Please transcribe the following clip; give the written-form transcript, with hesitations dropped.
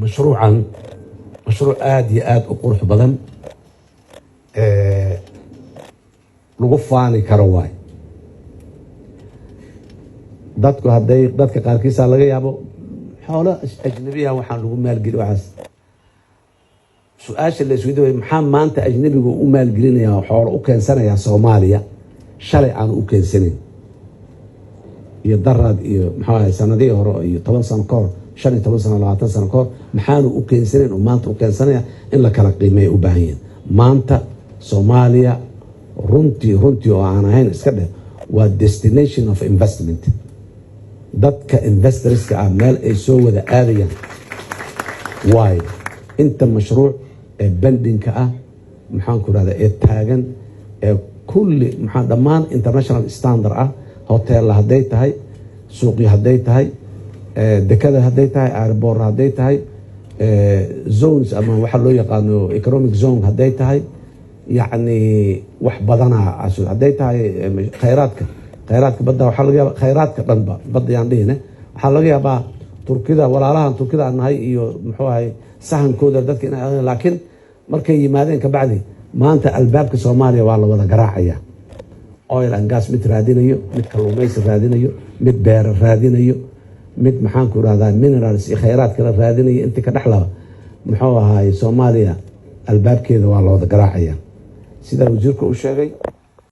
Mashruucan mashruuc aada iyo aada u qurux badan lagu faani karo waay. Dadku hadday dadka qaarkiisa laga yaabo xoolo ajnabiya waxaan lagu maalgeli, waxaas su-aasha la isweydiin: maxaa maanta ajnabigu u maalgelinaya, xoolo u keensanayaa Soomaaliya, shalay aanu u keensanayn iyo daraad iyo maxuu ahay sanadihii hore iyo 10 sano ka hor, 15 sano, 20 sano ka hor, maxaanu u keensanayn oo maanta u keensanaya? In la kala qiimeeya u baahan yihin. Maanta Soomaaliya runtii runtii oo aan ahayn iska dheh waa destination of investment. Dadka investorska ah meel ay soo wada aadayaan waayo. Inta mashruuc ee pendingka ah, maxaan ku rahda, ee taagan, ee kulli maxaa dhammaan international standard ah, hoteella hadday tahay, suuqyo hadday tahay, dekada hadday tahay, airport hadday tahay, zones ama waxa loo yaqaano economic zone hadday tahay, yacni wax badanaa hadday tahay, khayraadka badda waxaa laga yaaba, khayraadka dhanba badda yaan dhihine, waxaa laga yaabaa Turkida, walaalahan Turkida aan nahay iyo muxuu ahay sahankooda dadka ina, laakiin markay yimaadeen kabacdi maanta albaabka Soomaaliya waa la wada garaacaya. Oil and gas mid raadinayo, mid kalluumaysi raadinayo, mid beera raadinayo, mid maxaan ku rahdaa minerals iyo khayraad kale raadinayo, intii ka dhexlaba muxuu ahaay Soomaaliya albaabkeeda waa la wada garaacaya, sidaa wasiirka u sheegay.